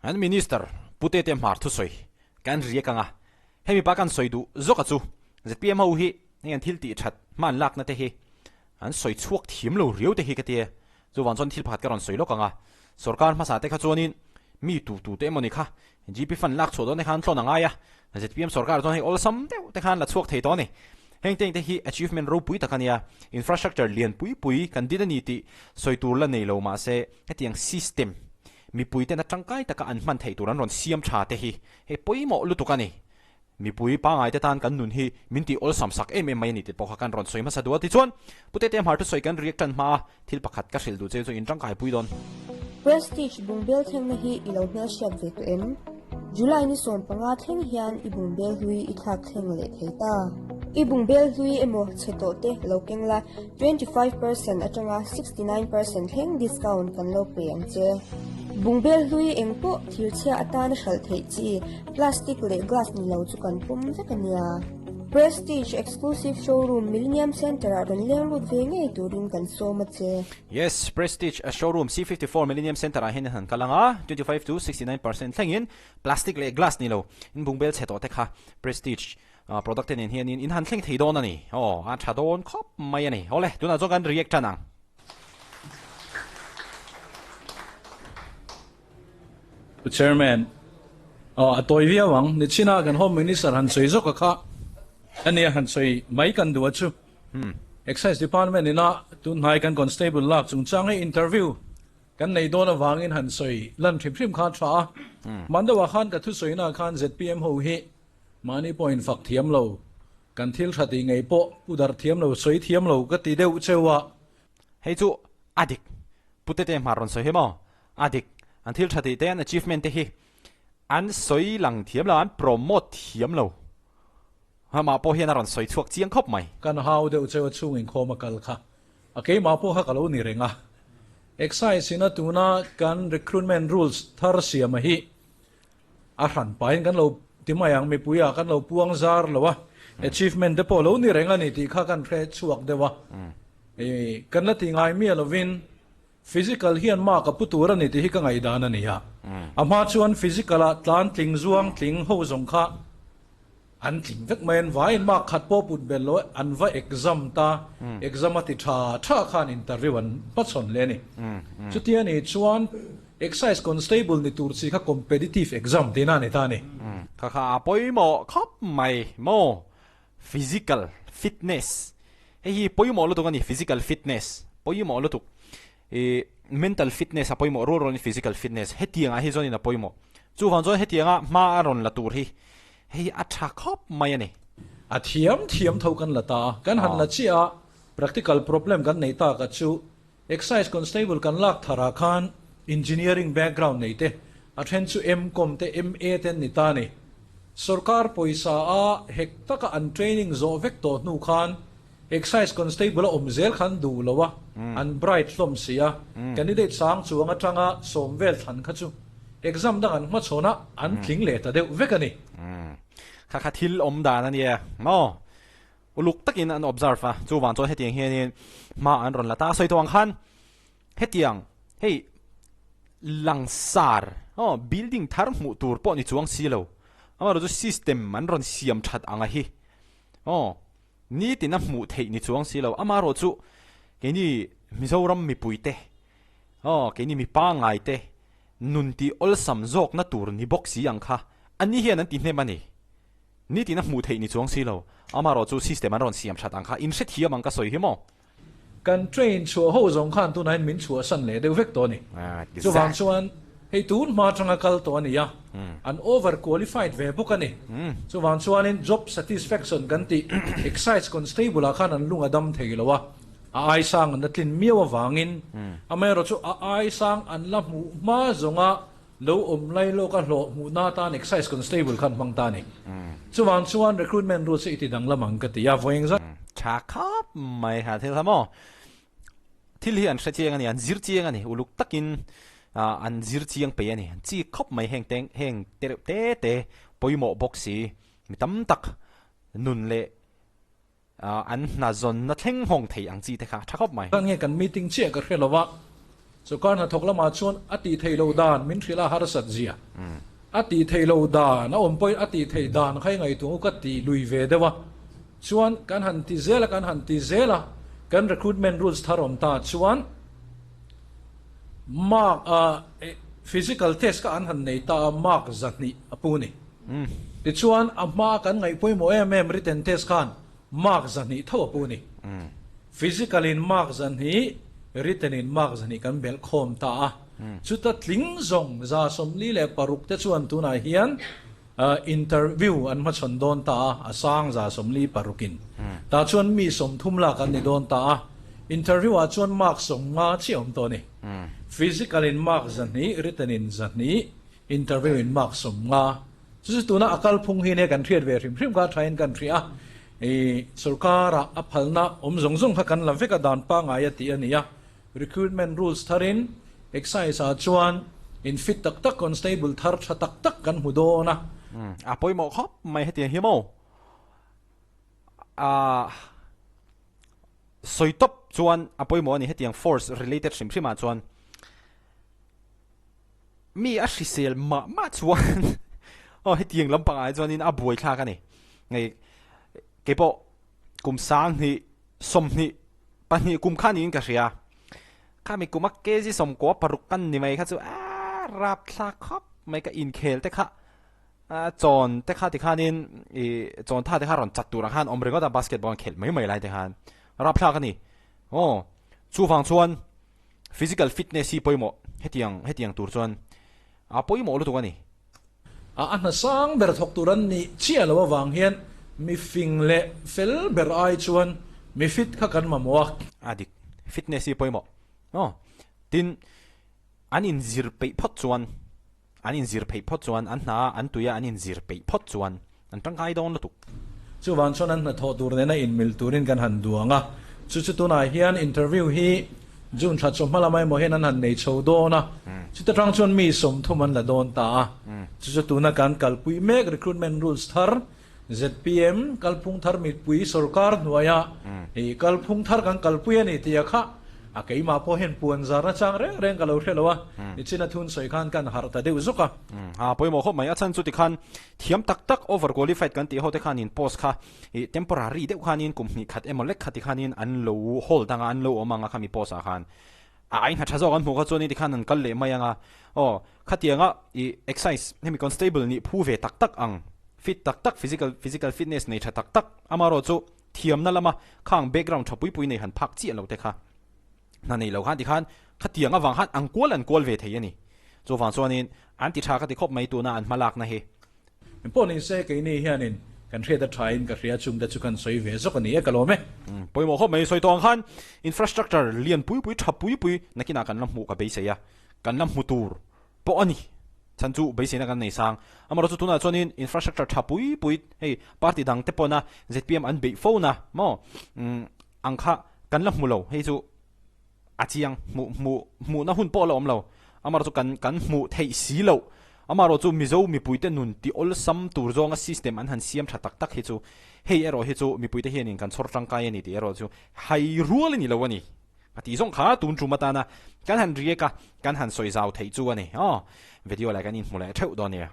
An Minister Pu Tete Hmar thusawi kan riak anga hemi pa kan sawi duh zawka chu zpm ho hi heng an thil tih that hma an lakna te hi an sawi chhuak thiam lo riau te hi ka tia. Chuvang chuan thil pakhat ka rawn sawi lawk anga sorkar hmasa te kha chuanin mi tu tu te emawni kha GP fund lak chhuah dawn te khan tlawn a ngai a, zpm sorkar chuan hei awlsam deuh te khan la chhuak thei tawh a ni. Heng te engte hi achievement ropui tak a nia, infrastructure lian pui pui kan din a ni tih sawi tur la nei lo mahse hetiang system mipui tena tangkai taka an hman theih tur an rawn siam tha te hi hei pawimawh lutuk a ni. Mipui pangai te tan kan nun hi min tih awlsam sak em em mai a ni tih pawh kha kan rawn sawi hmasa duh a. Tichuan, Pu Tete Hmar thusawi kan riak tan hma a, thil pakhat ka hrilh duh che chu in tangkai pui dawn. Prestige bungbel thlengna hi i lo hmelhriat ve tawh em? July ni 15 thleng hian i bungbel hlui i thlak thleng leh thei ta. I bungbel hlui emaw chhe tawh te lo keng la, 25 percent atanga 69 percent thleng discount kan lo pe ang che. Bungbel hlui eng pawh thirchhia atana hralh theih chi Plastic leh glass ni lo chu kan pawm vek a nia. Prestige Exclusive Showroom Millennium Centre ah rawn leng lut ve ngei turin kan sawm a che. Yes, Prestige Showroom C54 Millennium Centre ah hian in han kal ang a, 25 to 69 percent thlengin plastic leh glass ni lo in bungbel chhe tawh te kha Prestige product te nen hianin in han thleng thei dawn a ni. Aw, a tha dawn khawp mai a ni. Awle, tunah chuan kan react tan ang. Pu Chairman, aw a tawi viau ang, nichina kan Home Minister han sawi zawk a kha ania han sawi mai kan duh a chu. Excise Department ina tunhnai kan Constable lak chungchang hi interview kan nei dawn avangin han sawi lan hrim hrim kha a tha a. Hman deuhah khan ka thusawina khan zpm ho hi mahni pawhin fak thiam lo, kan thil tha tih ngei pawh pu dar thiam lo, sawi thiam lo ka ti deuh cheu a. Hei chu a dik. Pu Tete Hmar rawn sawi hi maw? A dik. An thil tha tih te, an achievement te hi an sawi lang thiam lo, an promote thiam lo. Amah pawh hian a rawn sawi chhuak chiang khawp mai. Kan hau deuh cheu a chhung inkhawm a kal kha. A keimah pawh kha ka lo ni reng a. Excise ina tuna kan recruitment rules thar siam a hi a hran pahin kan lo ti mai ang, mipui ah kan lo puang zar lo a, achievement te pawh lo ni reng a ni tih kha kan hre chhuak deuh a. Kan la ti ngai miah lovin Physical hian mark a pu tur a ni tih hi ka ngaihdan a ni a. A hma chuan physical ah tlan tling zuang tling ho zawng kha an tling vek mai an vaiin mark khat pawh put belh lo an va exam ta, exam a ti tha tha khan interview an hmachhawn leh a ni. Chutia ni chuan Excise Constable ni tur chi kha competitive exam tihna a ni ta a ni. Kha kha a pawimawh khawp mai maw? Physical fitness hei hi pawimawh lutuk a ni physical fitness pawimawh lutuk ih mental fitness a pawimawh rual rualin physical fitness hetiangah hi chuanin a pawimawh chuvang chuan hetianga hma a rawn la tur hi hei a tha khawp mai a ni. A thiam thiam tho kan la ta a, kan han la chiah a, practical problem kan nei tak a chu Excise Constable kan lak tharah khan Engineering background nei te, a then chu M.Com te MA te an ni ta a ni. Sorkar pawisa a hek taka an training zawh vek tawh hnu khan Excise Constable a awm zel khan duh lo a, an bright hlawm si a, candidate sang chuang atanga sawm vel thlan kha chu exam dang an hmachhawn a, an tling leh ta deuh vek a ni. Kha kha thil awm dan a nia maw? Uluk takin an observe a, chuvang chuan hetiang hianin hma an rawn la ta. A sawi tawh ang khan hetiang hei langsar aw building thar hmuh tur pawh ni chuang si lo, amaherawhchu system an rawn siam that ang a hi aw nitin a hmuh theih ni chuang si lo, amaherawhchu keini Mizoram mipuite aw keini mi pangngaite nun tih awlsam zawkna tur ni bawk si ang kha ani hian an ti hnem a ni. Nitin a hmuh theih ni chuang si lo. Amaherawh chu system an rawn siam that ang kha in hrethiam ang ka sawi hi maw? Kan train chhuah ho zawng khan tunah hian min chhuahsan leh deuh vek tawh a ni. Chuvang chuan hei tun hma atanga kal tawh a ni a, an over qualified ve bawk a ni. Chuvang chuanin job satisfaction kan tih excise constable ah khan an lung a dam thei lo a, a ai sang an la tlin miau avangin amaherawh chu a ai sang an la hmuh hma zawnga Lo awm lai lawk a hlawh hmuhna atan Excise Constable khan hmang ta a ni. Chuvang chuan recruitment rules hi i ti danglam ang ka ti a, vawi engzat. Tha khawp mai ha thil kha maw? Thil hi an hre chiang a ni, an zir chiang a ni, uluk takin an zir chiang peih a ni. An chik khawp mai heng te heng te reuh te te pawimawh bawk si, mi tam tak nun leh an hna zawnna thleng hawng thei ang chi te kha tha khawp mai. Nge kan meeting chiah ka hre lo a. Sawrkar hnathawk lamah chuan a tih theih loh dan min hrilh a harsat zia. A tih theih loh dan a awm pawhin a tih theih dan kha i ngaihtuah u ka ti lui ve deuh a. Chuan kan han ti zel a, kan han ti zel a, kan recruitment rules thar awm ta chuan mark a physical test kha an han nei ta a, mark 200 a pu ni. Tichuan a hma kan ngaih pawimawh em em written test khan mark 200 tho a pu ni. Physical in mark 200, written in mark 200 kan belh khawm ta a. Chuta tling zawng 46 te chuan tunah hian interview an hmachhawn dawn ta a, a sang 46 in. Tah chuan mi 30 lak an ni dawn ta a. Interview ah chuan mark 50 chiah awm tawh a ni. Physical in mark 200, written in 200, interview in mark 50. Chu chu tuna a kalphung hi nia kan hriat ve hrim hrim kha thain kan hria a, i sorkara a phalna awm zawng zawng kha kan la vek a dan pangngai a tih a ni a. Recruitment rules tharin excise ah chuan in fit tak tak constable thar tha tak tak kan hmu dawn a. A pawimawh khawp mai hetiang hi maw? A sawi tawp chuan a pawimawh a ni hetiang force related hrim hrim ah chuan. Mi a hrisel mah mah chuan aw hetiang lampang ah hi chuanin a buai thlak a ni. Ngei keipawh kum 2022 kum kha niin ka hria. Khami kum a kg 96 kan ni mai kha chu aaa rap thlak khawp mai ka inkhel te kha a chawn te kha tikhanin ih chawn tha te kha rawn chat tur ang khan awm ringawt a basketball an khelh mai mai lai te khan rap thlak a ni. Aw chuvang chuan Physical fitness hi pawimawh hetiang hetiang tur chuan a pawimawh lutuk a ni. A hna sang ber thawk tur an nih chiah loh avang hian mi fing leh fel ber ai chuan mi fit kha kan mamawh a. A dik. Fitness hi pawimawh. Aw. Tin, an inzir peih phawt chuan, an inzir pheih phawt chuan, an hna a an tui a an inzir peih phawt chuan an tangkai dawn lutuk. Chuvang chuan an hnathawh tur nena inmil turin kan han duang a, chu chu tunah hian interview hi June thla chawhma lama emaw hian an han nei chho dawn a, chuta tang chuan mi 30 an la dawn ta a, chu chu tuna kan kalpui mek recruitment rules thar zpm kalphung thar mipui sorkar hnuaia ih kalphung thar kan kalpui a ni tih a kha a keimah pawh hian puan zarna chang reng reng ka lo hre lo a, nichina thun sawi khan kan harh ta deuh zawk a. A pawimawh khawp mai, a chhan chu tikhan thiam tak tak over qualified kan tih ho te khanin post kha ih temporary deuh khanin kum hnih khat emaw lek kha tikhanin an lo hold anga an lo awm anga khami post ah khan a ai hna tha zawk an hmuh kha chuanin tikhan an kal leh mai anga aw khatianga ih excise hemi constable nih phu ve tak tak ang fit tak tak physical physical fitness nei tha tak tak amarawh chu thiamna lama khang background tha pui pui nei han phak chiah lo te kha hna nei lo khan tikhan khatiang avang khan an kual an kual ve thei a ni. Chuvang chuanin an ti tha ka ti khawp mai tuna an hma lakna hi. Engpawh ni se keini hianin kan hriat a thain ka hria chungte chu kan sawi ve zawk a ni e ka lawm e. Pawimawh khawp mai sawi tawh ang khan infrastructure lian pui pui tha pui pui nakinah kan la hmuh ka beisei a, kan la hmu tur pawh a ni. Chhan chu beiseina kan nei sang. Amaherawhchu chu tunah chuanin infrastructure tha pui pui hei party dang te pawna zpm an beih fo na maw ang kha kan la hmu lo hei chu a chiang hmuh hmuh hmuhna hun pawh a la awm lo. Amaherawhchu chu kan kan hmuh theih si loh. Amaherawhchu chu Mizo mipuite nun ti awlsam tur zawnga system an han siam tha tak tak hi chu hei erawh hi chu mipuite hianin kan chhawr tangkai a ni tih erawh chu hai rual a ni lo a ni. A tih zawng kha tun tum atana kan han riak a, kan han sawi zau theih chu a ni. Aw, video leh kan inhmu leh theuh dawn nia.